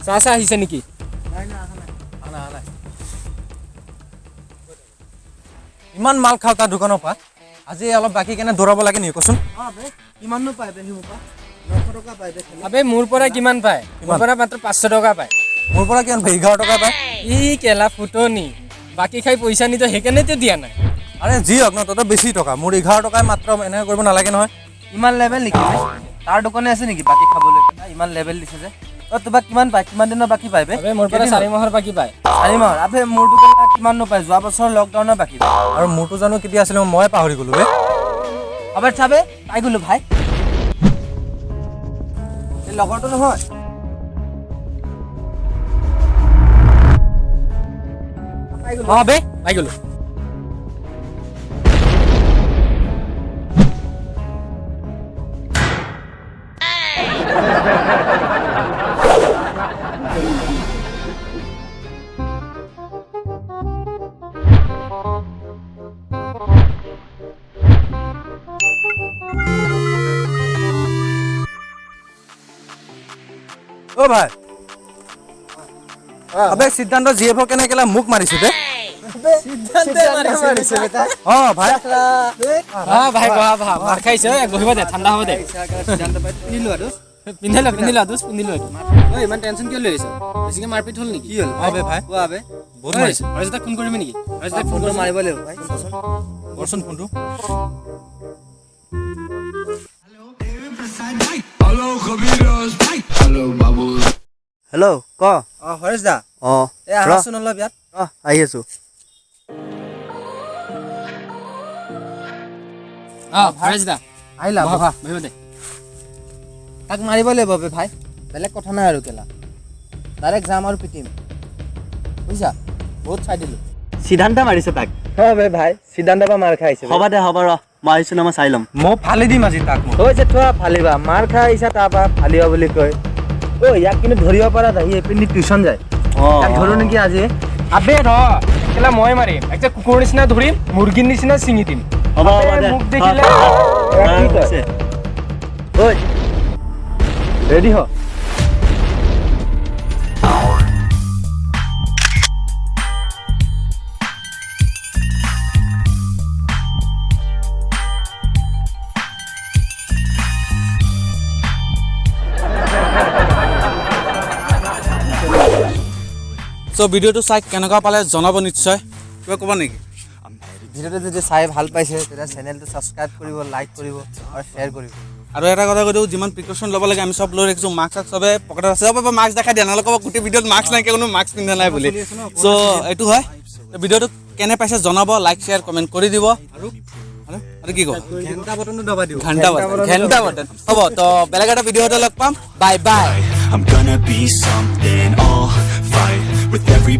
চাহ চাহ আহিছে নেকি? নাই নাই, অহা নাই। অহা নাই, অহা নাই। ইমান মাল খাওঁ তাৰ দোকানৰ পৰা, আজি অলপ বাকী কেনে দৌৰাব লাগে নেকি কচোন? অঁ বে, কিমাননো পায় বে সি মোৰ পৰা? 900 টকা পায় বে খালি। আবে, মোৰ পৰা কিমান পায়? মোৰ পৰা মাত্ৰ 500 টকা পায়। মোৰ পৰা কিমান পায়? 11 টকা পায়। ই কেলা ফুটনি, বাকী খাই পইচা নিদিয়ে, সেইকাৰণেতো দিয়া নাই। আৰে যি হওক ন, তহঁতৰ বেছি টকা, মোৰ 11 টকাই মাত্ৰ। এনেকৈ কৰিব নালাগে নহয়। ইমান লেভেল নেকি বে? তাৰ দোকানে আছে নেকি বাকী খাবলৈ? ইমান লেভেল দিছে যে। অ, তোমাক কিমান পায়? কিমান দিনৰ বাকী পায় বে? আবে, মোৰ পৰা 4 মাহৰ বাকী পায়। 4 মাহৰ? আবে, মোৰতো কেলা কিমাননো পায়? যোৱা বছৰ লকডাউনৰ বাকী পায়। আৰু মোৰতো জানো কেতিয়া আছিলে, মই পাহৰি গ'লো বে। আবে চাবে, পাই গ'লো ভাই। এই লগৰটো নহয়। পাই গ'লো। অঁ বে, পাই গ'লো। অ' ভাই, আবে, সিদ্ধান্ত জি এফ কেনে কেলা মোক মাৰিছে বে। মাৰিছে বে তাক। অ' ভাই। অঁ ভাই, বহা বহা। মাৰ খাইছে, বহিব দে, ঠাণ্ডা হ'ব দে। সিদ্ধান্ত পাই পিন্ধি লোৱা দোস্ত। পিন্ধি লোৱা, পিন্ধি লোৱা দোস্ত, পিন্ধি লোৱা এইটো। ঐ, ইমান টেনশ্যন কিয় লৈ আহিছ? বেছিকে মাৰপিট হ'ল নেকি? কি হ'ল? অ' বে ভাই। কোৱা বে। বহুত মাৰিছে। হৰেশ দাক ফোন কৰিবি নেকি? হৰেশ দাক ফোন ফোনটো মাৰিব লাগিব ভাই। কৰচোন ফোনটো। Hello, Kabiras. Hello, Babu. Hello, ক। অঁ হৰেশ দা। অঁ। এই আহাচোন অলপ ইয়াত। অঁ, আহি আছোঁ। অঁ হৰেশ দা। আহিলা? বহা। বহা। বহিব দে। তাক মাৰিব লাগিব বে ভাই, বেলেগ কথা নাই আৰু। কেলা ডাইৰেক্ট যাম আৰু পিটিম, বুজিছা? বহুত চাই দিলোঁ। সিদ্ধান্ত মাৰিছে তাক? অঁ বে ভাই, সিদ্ধান্ত পৰা মাৰ খাই আহিছে। হ'ব দে, হ'ব, ৰ, মই আহিছোঁ ন, মই চাই ল'ম। মই ফালি দিম আজি তাক মই। হৈছে, থোৱা, ফালিবা। মাৰ খাই আহিছা, তাৰপৰা ফালিবা বুলি কয়। ঐ, ইয়াক কিন্তু ধৰিব পৰা যায়। সি এইপিনে টিউশ্যন যায়। ইয়াক ধৰো নেকি আজি? আবে ৰ, কেলা মই মাৰিম। একটা কুকুৰৰ নিচিনা ধৰিম, মুৰ্গীৰ নিচিনা ছিঙি দিম। হ'ব, হ'ব। আবে, দে। মোক দেখিলে কি কয়? ঐ, ৰেডি হ। চ' ভিডিঅ'টো চাই কেনেকুৱা পালে জনাব নিশ্চয়। কিবা ক'বা নেকি? ভিডিঅ'টো যদি চাই ভাল পাইছে, তেতিয়া চেনেলটো ছাবস্ক্ৰাইব কৰিব, লাইক কৰিব আৰু শ্বেয়াৰ কৰিব। আৰু এটা কথা কৈ দিওঁ, যিমান প্ৰিকশ্যন ল'ব লাগে আমি চব লৈ ৰাখিছোঁ। মাস্ক চাস্ক চবে পকেটত আছে। হ'ব, মাস্ক দেখাই দিয়া, নহ'লে ক'ব গোটেই ভিডিঅ'ত মাস্ক নাইকিয়া, কোনো মাস্ক পিন্ধা নাই বুলি। চ' এইটো হয়। ভিডিঅ'টো কেনে পাইছে জনাব, লাইক শ্বেয়াৰ কমেণ্ট কৰি দিব। আৰু আৰু আৰু কি ক'ব? ঘণ্টা বটনটো দবাই দিব। ঘণ্টা বাটন, ঘণ্টা বাটন। হ'ব তো, বেলেগ এটা ভিডিঅ'তে লগ পাম। Bye bye. I'm gonna be something, I'll fight with every